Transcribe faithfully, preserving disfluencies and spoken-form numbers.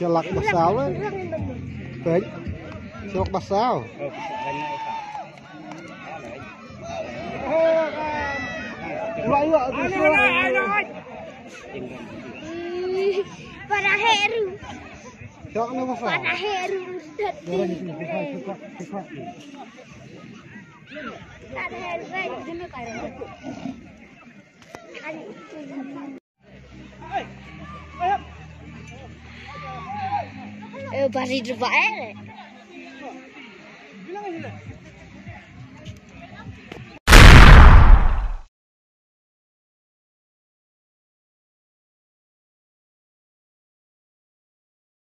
Shalak basau le. Pek. Shalak basau. Para heru. Shalak na basau. Para heru. Para heru. Eh, bari dua eh.